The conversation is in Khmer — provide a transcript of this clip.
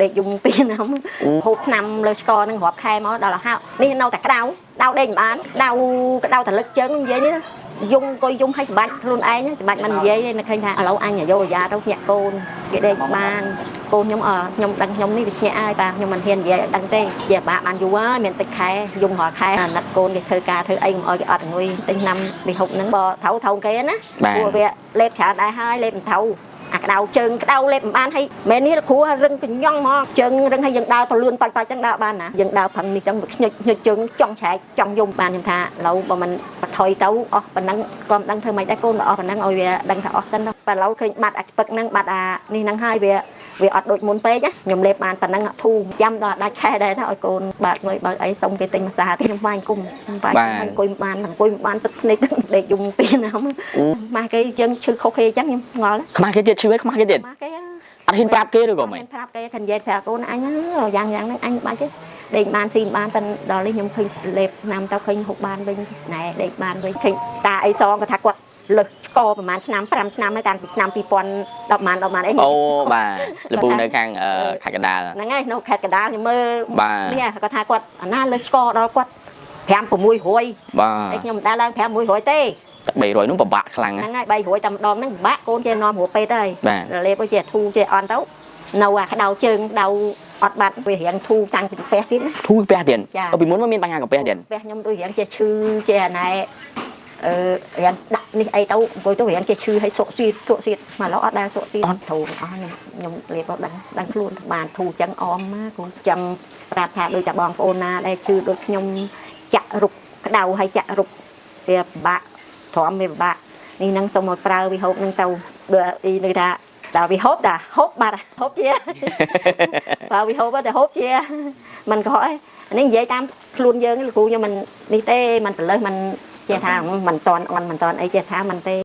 ដេកយំពីឆ្នាំហូបឆ្នាំលើស្ករនឹងរាប់ខែមកដល់ហៅនេះនៅតែក្តៅដៅដេកមិនបានដៅក្តៅតែលឹកជើងនិយាយនេះយំអង្គុយយំឲ្យច្បាច់ខ្លួនឯងច្បាច់មិននិយាយទេនឹកឃើញថាឥឡូវអញយកអាយ៉ាទៅញាក់កូនគេដេកបានកូនខ្ញុំអខ្ញុំដឹងខ្ញុំនេះវាញាក់ហើយបាទខ្ញុំមិនហ៊ាននិយាយឲ្យដឹងទេជាបាក់បានយូរហើយមានតិចខែយំរាល់ខែអាណិតកូនគេធ្វើការធ្វើអីកុំឲ្យគេអត់ងុយទិញឆ្នាំវិហុកហ្នឹងបើត្រូវត្រូវគេណា បាទ ព្រោះវាលេបច្រើនដែរហើយលេបមិនត្រូវអាក្តៅជើងក្តៅលេបមិនបានហើយមែននេះលោកគ្រូរឹងកញ្ញង់ហ្មងជើងរឹងហើយយើងដើរទៅលឿនបាច់បាច់ចឹងដើរបានណាយើងដើរប្រឹងនេះចឹងវាខ្ញុចខ្ញុចជើងចង់ឆែកចង់យំបានខ្ញុំថាឥឡូវបើមិនបថុយទៅអស់ប៉ុណ្ណឹងក៏មិនដឹងធ្វើម៉េចដែរកូនបើអស់ប៉ុណ្ណឹងឲ្យវាដឹងថាអស់សិនទៅបើឥឡូវឃើញបាត់អាស្ពឹកហ្នឹងបាត់អានេះហ្នឹងហើយវាវាអត់ដូចមុនពេកណាខ្ញុំលេបបានប៉ុណ្ណឹងធូរចាំដល់ដាច់ខែដែរថាឲ្យកូនបាត់ងុយបើកអីសុំគេទិញម្សាទេខ្ញុំវាយគុំវាយអង្គុយមិនបានអង្គុយមិនបានទឹកភ្នែកដេកយំពីណាម៉ាស់គេយើងឈឺខុសគេអញ្ចឹងខ្ញុំងល់ ខ្មាស់គេទៀតឈឺហើយខ្មាស់គេទៀត ម៉ាស់គេ អត់ហ៊ានប្រាប់គេឬក៏មិន ប្រាប់គេថានិយាយប្រាប់កូនអញយ៉ាងយ៉ាងហ្នឹងអញបាច់ទេដេកបានស៊ីបានតែដល់នេះខ្ញុំឃើញលេបឆ្នាំទៅឃើញហូបបានវិញណែដេកបានវិញឃើញតាអីសងគាត់ថាគាត់លើសឆ្កប្រហែលឆ្នាំ5ឆ្នាំហើយតាំងពីឆ្នាំ2010ប្រហែល10ប្រហែលអី អូបាទលពូនៅខាងខេត្តកណ្ដាល ហ្នឹងហើយនៅខេត្តកណ្ដាលខ្ញុំមើល បាទ នេះគាត់ថាគាត់អាណាលើសឆ្កដល់គាត់5 600 បាទ ហើយខ្ញុំមិនដែលឡើង5 600ទេ តែ300នោះពិបាកខ្លាំងណាស់ ហ្នឹងហើយ300តែម្ដងហ្នឹងពិបាកកូនចេះនាំរពេទ្យហើយ បាទ លេបចេះធូរចេះអន់ទៅនៅអាក្តៅជើងក្តៅអត់បាត់វារៀងធូរតាំងពីកាពះទៀតណា ធូរកាពះទៀត ចា អូពីមុនមកមានបញ្ហាកាពះទៀត កាពះខ្ញុំដូចរៀងចេះឈឺចេះអាណែអឺរៀងដាក់នេះអីទៅអង្គុយទៅរៀងចេះឈឺហើយសុកស៊ីសុកស៊ីមកឡូវអត់ដែលសុកស៊ីធូរអស់ខ្ញុំខ្ញុំលេបទៅដឹងដឹងខ្លួនបានធូរចឹងអមណាគ្រូចាំប្រាប់ថាដូចតែបងប្អូនណាដែលឈឺដូចខ្ញុំចាក់រុកក្តៅហើយចាក់រុកវាពិបាកទ្រាំវាពិបាកនេះហ្នឹងសូមឲ្យប្រើវិហូបហ្នឹងទៅដូចអីនេះថាដល់វាហូបតាហូបបាត់ហូបជា បើវាហូបតែហូបជាមិនកុហកឯងអានេះនិយាយតាមខ្លួនយើងលោកគ្រូខ្ញុំមិននេះទេមិនប្រលើសមិនចេះថាមិនតន់អន់មិនតន់អីចេះថាមិនទេ។